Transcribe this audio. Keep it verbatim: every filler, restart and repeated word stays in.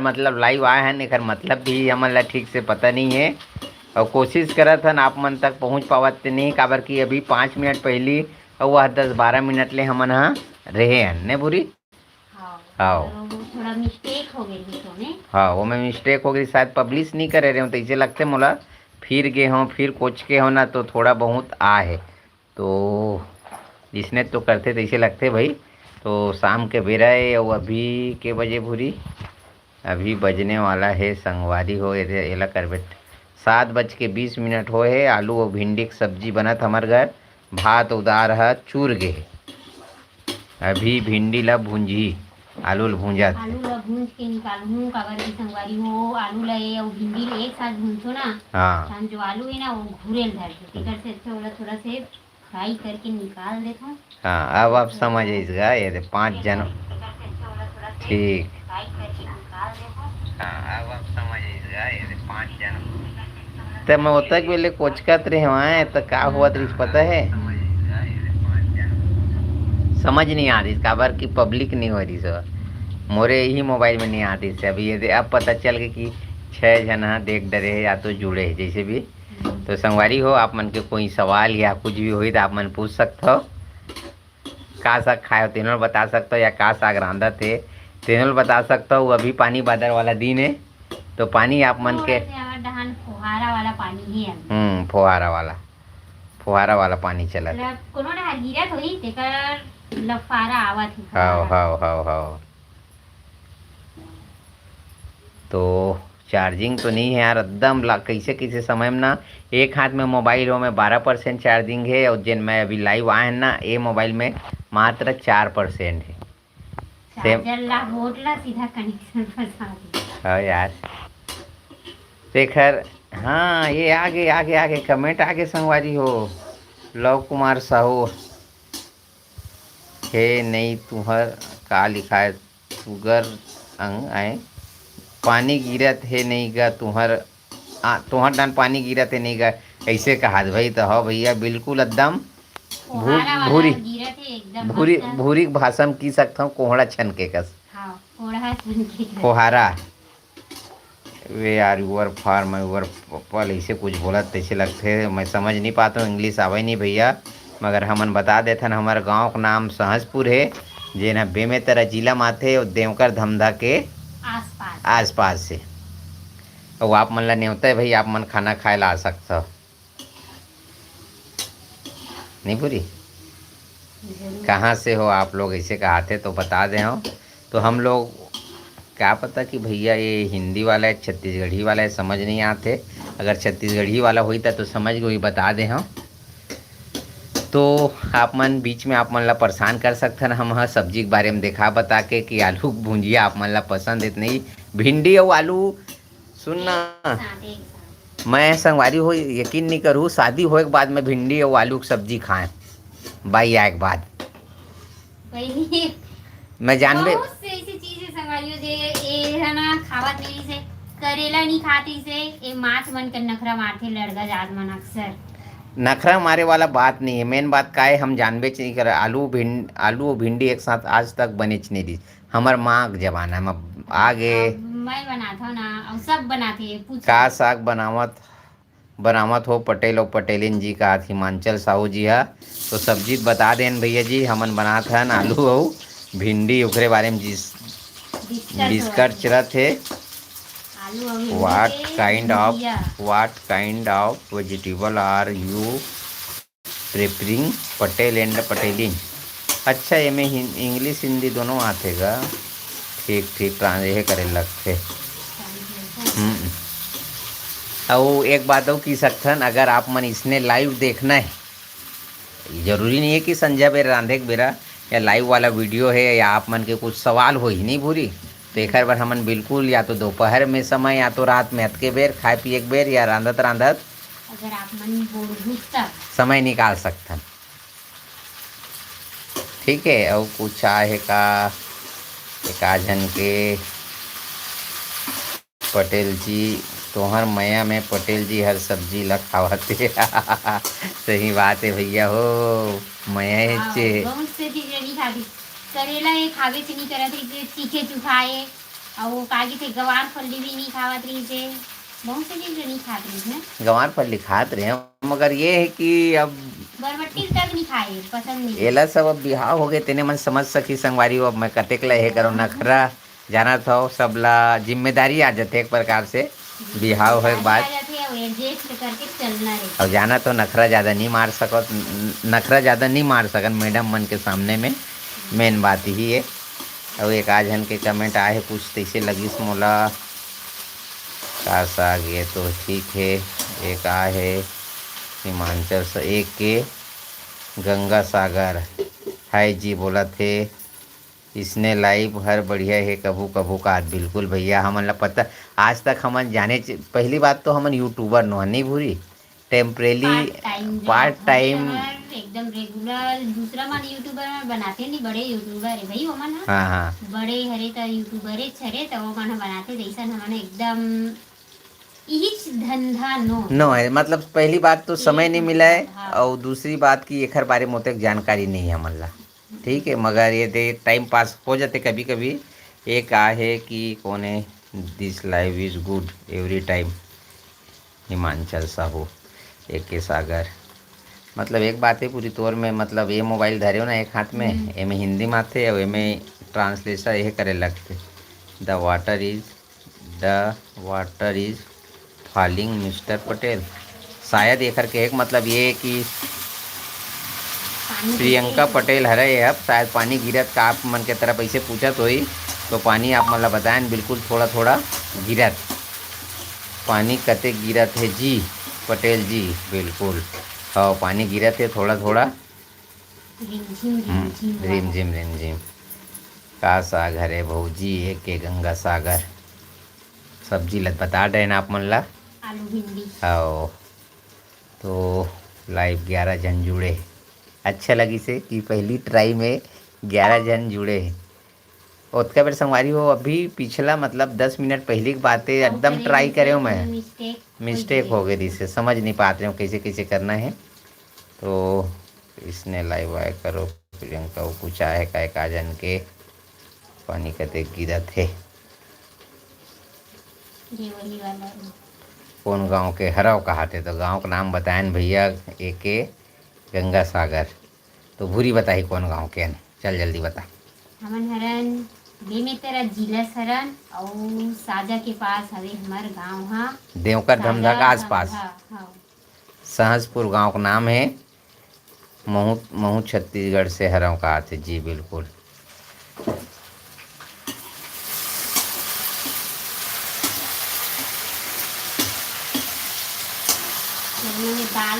मतलब लाइव आए हन, एकर मतलब भी हमन ला ठीक से पता नहीं है। और कोशिश करत हन आप मन तक पहुँच पावत ते नहीं, काबर कि अभी पाँच मिनट पहली और वह दस बारह मिनट ले हमन ह रहे हन, ने भूरी? हाँ। हाँ। तो वो थोड़ा मिस्टेक हो गई थी तो में। हाँ, वो में मिस्टेक हो गई, शायद पब्लिश नहीं करे रहे हो, तो इसे लगते मोला फिर गे हो, फिर कोच के हो ना, तो थोड़ा बहुत आ है। तो जिसने तो करते तैसे लगते भाई। तो शाम के बेरा है, और अभी के बजे भूरी? अभी बजने वाला है संगवारी हो, एला कर बेट, सात बज के बीस मिनट हो है। आलू और भिंडी के सब्जी बनत हमर घर, भात उदार ह चूर गे है। अभी भिंडी ला भूंजी, आलू ला भूंजत है। आलू ला भूंज के निकालहूँ, काबर कि संगवारी हो, आलू ला ये अउ भिंडी ला एक साथ भूंजो ना, हाँ। तहन जो आलू है ना, वो घुरे ल धर के, तेकर से अच्छा ओला थोड़ा से फ्राई करके निकाल देथों। हाँ, अब आप समझ आइस गा, ये दे पाँच जन। ठीक। हाँ, अब आप समझ आइस गा, ये दे पाँच जन। त मैं ओतक बेले कोचकत रहे हवं, त का हुआ रिहिस पता है? समझ नहीं आ रही, काबर कि पब्लिक नहीं हो रही सो। मोरे ही मोबाइल में नहीं आती से। अभी ये दे, अब पता चल गया कि छह जन ह देख डरे है या तो जुड़े है, जैसे भी। तो संगवारी हो, आप मन के कोई सवाल या कुछ भी होई तो आप मन पूछ सकते हो। का साग खाए हो, तेनो ल बता सकते हो, या का साग रांधत हे, तेनो ल बता सकते हो। अभी पानी बादर वाला दिन है, तो पानी आप मन के थोड़ा से हमर डहान फुहारा वाला पानी ही है। हम्म, फुहारा वाला, फुहारा वाला पानी चलत हे। मतलब कोनो डहार गिरत होही, तेकर लफारा आवत हे, हाव, फुहारा। हाव, हाव, हाव। तो चार्जिंग तो नहीं है यार, एकदम ला-, कैसे कैसे समय में ना, एक हाथ में मोबाइल हो में बारह परसेंट चार्जिंग है, और जिन मैं अभी लाइव आए हैं ना, ये मोबाइल में मात्र चार परसेंट है। सेम। चार्जर ला, बोर्ड ला सीधा कनेक्शन फंसा दे। हाँ यार, शेखर, हाँ, ये आगे, आगे, आगे कमेंट आगे संगवारी हो, लव कुमार साहू। हे नई तुंहर का लिखाय? सुगर अंग आय। पानी गिरत हे नई गा तुंहर, आ, तुंहर डान पानी गिरत हे नई गा, अइसे कहात भाई। त हो भैया, बिल्कुल एकदम भू-, फुहारा वाला भूरी, गिरत हे, एकदम भूरी, मस्त। भूरी के भाषा म की सकथव, कोहड़ा छन के कस। हाँ, कोहड़ा छन के कस। कोहारा। वे आर यूअर फार्म, यूअर पल, ऐसे कुछ बोलत तैसे लगथे। मैं समझ नहीं पाता हूँ, इंग्लिश आवे नहीं भैया, मगर हमन बता देथन, हमर गांव के नाम सहजपुर हे, जेन ह बेमेतरा जिला म आथे, अउ देवकर धमधा के आसपास। आसपास से। अउ आप मन ला नेवता हे भाई, आप मन खाना खाए ला आ सकथव। नहीं पूरी? जरूर। कहाँ से हो आप लोग, ऐसे कहाथे तो बता दे हो। तो हम लोग, क्या पता कि भैया ये हिंदी वाला है, छत्तीसगढ़ी वाला है, समझ नहीं आते। अगर छत्तीसगढ़ी वाला होई त तो समझ गई, बता दे हो। तो आप मन बीच में आप मन ला परेशान कर सकथन, हम ह सब्जी के बारे में देखा बता के कि आलू के भुंजिया आप मन ला पसंद है त नहीं, भिंडी अउ आलू। सुन ना, एक साथ, एक साथ। मैं संगवारी हो यकीन नहीं करू, शादी होए के बाद मैं भिंडी अउ आलू के सब्जी खाए, बाई आए के बाद। पहली मैं जानबे बहुत से ऐसी चीज है संगवारी हो, जे ए है ना खावत नहीं से, करेला नहीं खाती से, ए माछ मन के नखरा मारथे लड़का जात मन अक्सर। नखरा मारे वाला बात नहीं है, मेन बात का है, हम जानबे च नहीं कर। आलू भिंड-, आलू अउ भिंडी एक साथ आज तक बनेच नहीं रहिस। हमर माँ के जमाना में आगे। अब मैं बनात हूँ ना, अउ सब बनाते हैं, पूछ का लो। साग बनावत, बनावत हो पटेल अउ पटेलिन जी का हिमांचल साहू जी हा। तो सब्जी बता देन भैया जी, हमन बनात हन आलू अउ भिंडी, ओकरे बारे में जिस डिस्कस डिस्कस होत हे। चलत हे। आलू अउ भिंडी What के kind of, bhujia. What kind of vegetable are you preferring, Patel and पटेलिन? अच्छा, एमे हिन-, इंग्लिश हिंदी दोनों आथे गा? ठीक, ठीक, ट्रांस-, यही करे लगथे। हम्म। अउ एक बात अउ की सकथन, अगर आप मन इसने लाइव देखना है, जरूरी नहीं है कि संझा बेर रांधे के बेरा या लाइव वाला वीडियो है या आप मन के कुछ सवाल होही नहीं भूरी, तो एकर बर हमन बिल्कुल या तो दोपहर में समय या तो रात में अतके बेर खाए पिए के बेर या रांधत रांधत अगर आप मन बोर हो तब। समय निकाल सकथन। ठीक है, अउ कुछ आहे का? एक आ झन के पटेल जी, तोहर मया में पटेल जी हर सब्जी ला खावत हे। सही बात है भैया हो, मया हे हाँ, चे। बहुत से चीज नहीं खाती। करेला ये खावे से नहीं करत रही, चीखे चुखाए। अउ वो का कहिथे, गंवार फल्ली भी नहीं खावत रहिस हे, बहुत से चीज नहीं खात रहिस ना। गंवार फल्ली खात रहे, मगर ये है कि अब बरबट्टी तक नहीं खाए, पसंद नहीं। एला सब अब बिहाव हो गए, तेने मन समझ सकी संगवारी हो, अब मैं कतेक ला हे करो नखरा, जानत हो, सब ला जिम्मेदारी आ जाथे एक प्रकार से, बिहाव होए के बाद। आ जाथे, अब adjust करके चलना रहिथे। अब जानत हो, नखरा ज्यादा नहीं मार सकत, न-, नखरा ज्यादा नहीं मार सकन मैडम मन के सामने में, main बात ही है। अउ एक आध झन के comment आए हे कुछ तइसे लगिस मोला। का साग, ये तो ठीक हे। एक आए हे हिमांचल से, एक के गंगा सागर, हाय जी बोलत हे। इसने live हर बढ़िया हे, कभू कभू का। बिल्कुल भैया, हमन ला पता, आज तक हमन जाने च-, पहली बात तो हमन YouTuber नो हन, नहीं भूरी, temporary, part time job part time। हमर एकदम regular, दूसरा मन YouTuber मन बनाथे नहीं, बड़े YouTuber हे भाई ओमन ह। हाँ, हाँ। बड़े हरे त YouTuber हरे त ओमन ह बनाथे, जैसन हमन एकदम इहिच धंधा नो। नो है, मतलब पहली बात तो समय नहीं मिला है, हाँ। और दूसरी बात कि एखर बारे में ओतेक जानकारी नहीं है हमन ला, ठीक है, मगर ये दे time pass हो जाथे कभी कभी। एक आहे कि कोने, this live is good every time, Himachal Sahu, एक के सागर। मतलब एक बात है पूरी तौर में, मतलब ये mobile धरे हो ना एक हाथ में, हम्म। एमे हिंदी में आथे और एमे translation ये करे लगथे, the water is, the water is falling, Mister Patel. शायद एकर कहे के मतलब ये कि पानी प्रियंका गिरत हे। पटेल हरे, अब शायद पानी गिरत का आप मन के तरफ ऐसे पूछत होई, तो पानी आप मन ला बताएं, बिल्कुल थोड़ा थोड़ा गिरत। पानी कते गिरत है जी पटेल जी? बिल्कुल, हाँ, पानी गिरत है थोड़ा थोड़ा। रिमझिम, हम्म, रिमझिम वाला। रिमझिम, रिमझिम। का साग हरे भौजी? एक के गंगा सागर। सब्जी लत बता डरेन आप मन ला। आलू भिंडी। आओ, तो live ग्यारह झन जुड़े। अच्छा लगिस हे कि पहली try में ग्यारह झन जुड़े हे। ओतका बेर संगवारी हो, अभी पिछला मतलब दस मिनट पहली की बात है, एकदम try करे हो मैं। Mistake हो गई रिहिसे, समझ नहीं पात रहे हो कैसे कैसे करना है। तो इसने live आए करो प्रियंका, वो कुछ आए का एक आ जन के पानी कते गिरत हे। ये वही वाला है। कौन गांव के हरव कहाथे? तो गांव का नाम बताएन भैया, एके गंगा सागर। तो भूरी बताही कौन गांव के हन, चल जल्दी बता। हमन हरन बेमेतरा जिला सरन अउ साजा के पास हवे हमर गांव हा। देवकर धमधा के आसपास। हाँ, हाँ। सहसपुर गांव का नाम है। महू, महू छत्तीसगढ़ से हरव कहाथे जी, बिल्कुल। चलो, ये दाल